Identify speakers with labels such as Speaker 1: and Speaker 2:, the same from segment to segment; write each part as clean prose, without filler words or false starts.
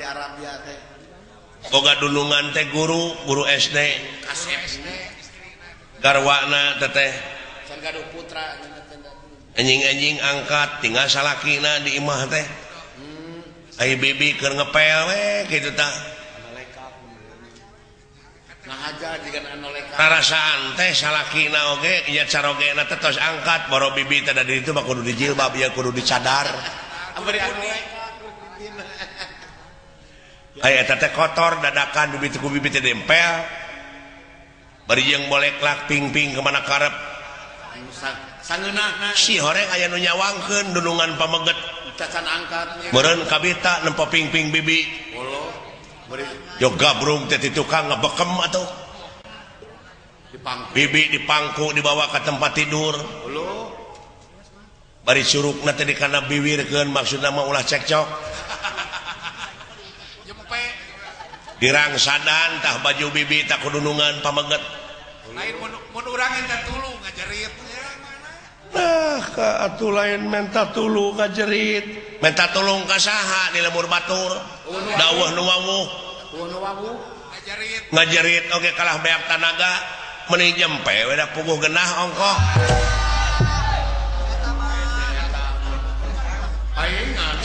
Speaker 1: Arabia teh.
Speaker 2: Boga dunungan teh guru, guru SD. Garwana teteh.
Speaker 1: Can gaduh putra
Speaker 2: anjing-anjing angkat tinggal salakina di imah teh. Ai bibi keur ngepel we kitu tah. Rarasaan teh salakina oge nya carogena teh tos angkat boro bibi teh da di ditu mah kudu dijilbab ya kudu dicadar. Ai eta teh kotor dadakan bibi teh ku bibi teh dempel. Bari jeung boleklak ping-ping kemana karep.
Speaker 1: Sangeunahna
Speaker 2: si horeng aya nu nyawangkeun dunungan pameget.
Speaker 1: Cacan angkat.
Speaker 2: Meureun kabita nempo ping-ping bibi. Yo gabrung teh ti tukang ngebekem atuh.
Speaker 1: Dipangku.
Speaker 2: Bibi dipangku dibawa ke tempat tidur. Bari curugna teh dikana biwirkeun maksudna mah ulah cekcok. Dirangsadan tah baju bibi tah kudunungan pameget.
Speaker 3: Lain mun urang minta tulung ngajerit.
Speaker 2: Nah, ka atuh lain minta tulung ngajerit. Minta tulung ka saha di lemur batur. Daweuh nu wawuh.
Speaker 3: Ngajerit.
Speaker 2: Ngajerit oge kalah beak tanaga meuni jempe we da puguh genah ongkoh.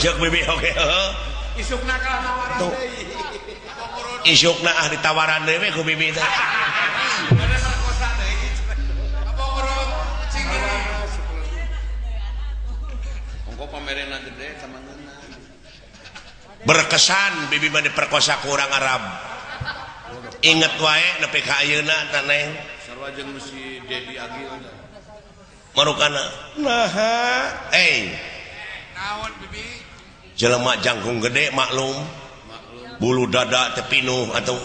Speaker 2: Ceuk bibi oge heuh.
Speaker 1: Isukna kalah nawaran deui.
Speaker 2: Isukna ah ditawaran deui we ku bibi teh. Berkesan bibi mah diperkosa ku urang Arab. Inget wae nepi ka ayeuna tah neng.
Speaker 1: Sarua jeung si Dedi Agil.
Speaker 2: Marukana. Naha, eh.
Speaker 3: Naon bibi?
Speaker 2: Jelema jangkung gede maklum. Bulu dada teh pinuh atuh.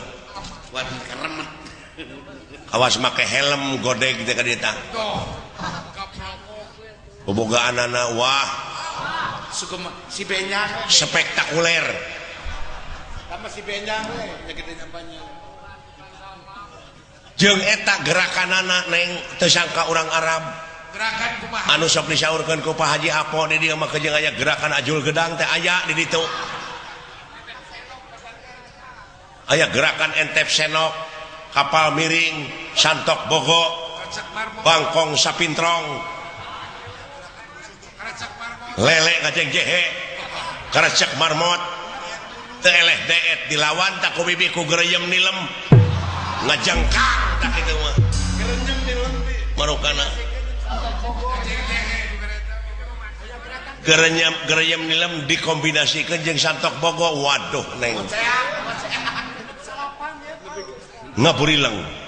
Speaker 2: Awas make helm godeg teh ka dieu tah. Bobogaanana wah.
Speaker 1: Si Benjang
Speaker 2: spektakuler.
Speaker 1: Sama si Benjang we nya gede nyampanya.
Speaker 2: Jeung eta gerakanana neng teu sangka urang Arab.
Speaker 3: Gerakan kumaha?
Speaker 2: Anu sok disaurkeun ku Pak Haji Apo di dieu mah jeung aya gerakan ajul gedang teh aya di ditu. Aya gerakan entep senok, kapal miring, santok bogo, bangkong sapintrong. Lele ngajeng jehe karecek marmot teu eleh deet dilawan tak ku bibi ku gereyem nilem ngajengkang tak kitu mah
Speaker 1: gereyem nilem
Speaker 2: marukana gereyem nilem dikombinasikeun jeung santok bogo waduh neng ngaburileng.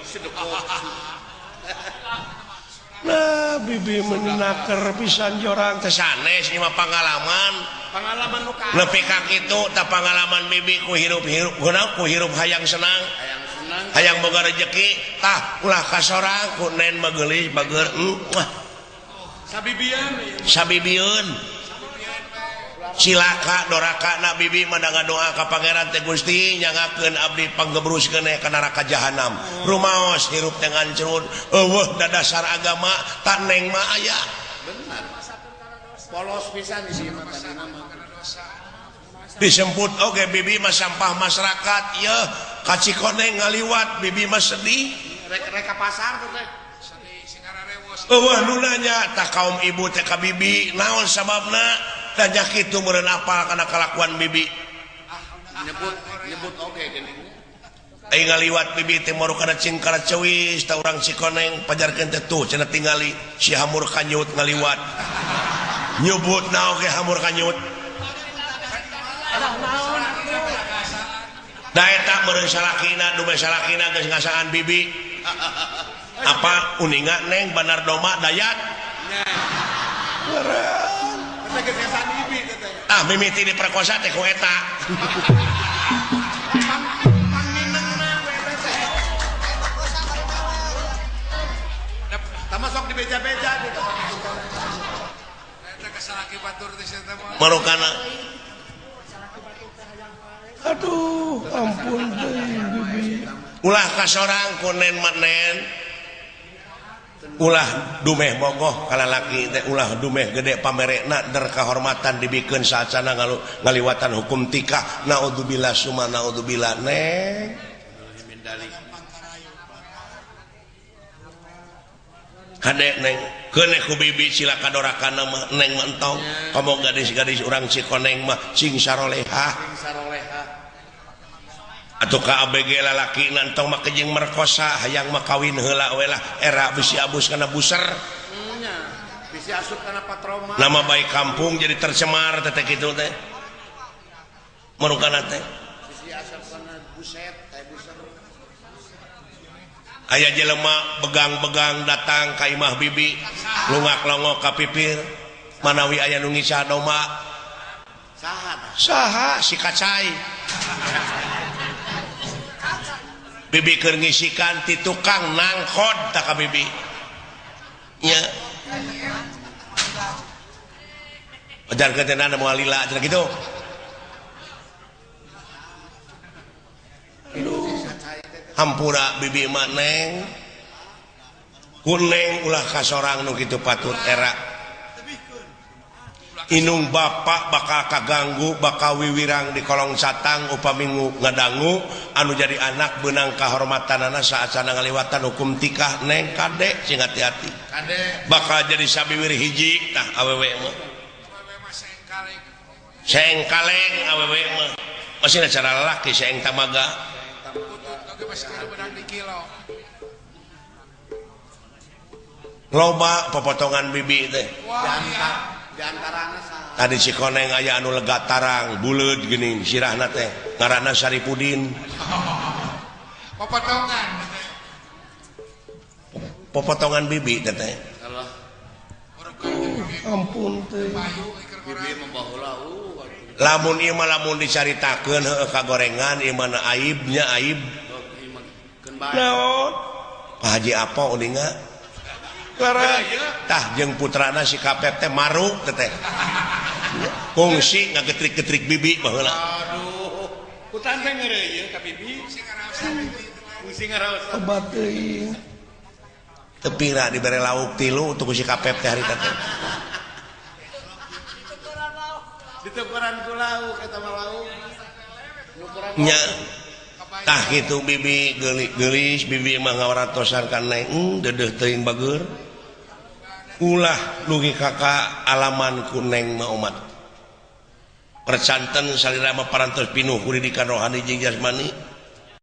Speaker 2: Nah, bibi menaker pisan jorang teh sanes ieu mah pangalaman.
Speaker 1: Pangalaman nu ka.
Speaker 2: Nepi ka kitu tah pangalaman bibi ku hirup-hirup kunaon ku hirup hayang senang.
Speaker 1: Hayang senang.
Speaker 2: Hayang boga rejeki tah ulah ka sorang ku nen mageulis bager.
Speaker 1: Sabibieun.
Speaker 2: Sabibieun. Cilaka doraka na bibi mah doa ka pangeran teh Gusti nyangakeun abdi panggebruskeun ka neraka jahanam. Rumaos hirup teh ngancrun eueuh dadasar agama tak neng mah aya.
Speaker 1: Benar. Polos pisan di mah tadina mah.
Speaker 2: Disemput oge bibi mah sampah masyarakat yeuh ka Cikoneng ngaliwat bibi mah sedih.
Speaker 1: Rek ka pasar teh.
Speaker 2: Eueuh nu nanya tah kaum ibu teh ka bibi naon sababna? Tanya kitu meureun apal kana kalakuan bibi.
Speaker 1: Nyebut nyebut oge geuning.
Speaker 2: Ai ngaliwat bibi teh moru kana cingkara ceuis tah urang Cikoneng pajarkeun teh tuh cenah tingali si hamur kanyut ngaliwat. Nyebutna oge hamur kanyut. Da eta meureun salakina dume salakina geus ngasaan bibi. Apa uninga neng Bandar Doma Dayat? Ah mimiti diperkosa teh ku eta.
Speaker 1: Tama sok dibeja-beja gitu.
Speaker 3: Eta kasalaki batur teh sia mah.
Speaker 2: Marukana. Aduh, ampun deui bibi. Ulah ka sorang ku nen mah nen. Ulah dumeh bogoh kalalaki teh ulah dumeh gede pamerekna der kahormatan dibikeun saacana ngaliwatan hukum tikah naudzubillah summa naudzubillah neng hade neng keuneh ku bibi cilaka dorakana mah neng mah entong komo gadis-gadis urang Cikoneng mah cing sarolehah atau ka ABG lalaki nantong mah kejeng merkosa hayang mah kawin heula we lah era bisi abus kana buser
Speaker 1: nya bisi asup kana patroma
Speaker 2: nama baik kampung jadi tercemar teh kitu teh marukana teh
Speaker 1: bisi asup kana buset teh buser
Speaker 2: aya jelema begang-begang datang ka imah bibi lungak-longok ka pipir manawi aya nu ngisah domba
Speaker 1: saha
Speaker 2: saha si kacai bibi keur ngisikan ti tukang nangkod tak ka bibi nya ajarkeun teh nana moal lila cenah kitu aduh hampura bibi mah neng kuneng ulah kasorang nu kitu patut era inung bapak bakal kaganggu bakal wiwirang di kolong satang upami ngadangu anu jadi anak benang kahormatanana saacana ngaliwatan hukum tikah neng kade sing hati-hati bakal jadi sabiwir hiji tah awewe mah seng kaleng awewe mah masih cara lalaki seng tamaga loba popotongan bibi teh tadi Cikoneng aya anu lega tarang buleud geuning sirahna teh ngaranna Saripudin
Speaker 3: popotongan
Speaker 2: popotongan bibi teh teh ampun teh
Speaker 1: bibi mah baheula
Speaker 2: lamun ieu mah lamun dicaritakeun heueuh kagorengan ieu mah aibnya aib naon Pak Haji apa uninga tah jeung putrana si Kapep teh maruk teh teh kungsi ngagetrik-getrik bibi baheula
Speaker 1: aduh kutan teh ngeureuyeuh ka bibi fungsi ngaraosan
Speaker 2: obat teuing teu pira dibere lauk tilu untuk si Kapep teh harita teh
Speaker 1: ditukuran ku lauk eta mah lauk
Speaker 2: nya tah kitu bibi geulis bibi mah ngawaratosan ka neng dedeuh teuing bageur ulah dugi kakak alaman ku neng mah omat percanten salira mah parantos pinuh ku didikan rohani jeung jasmani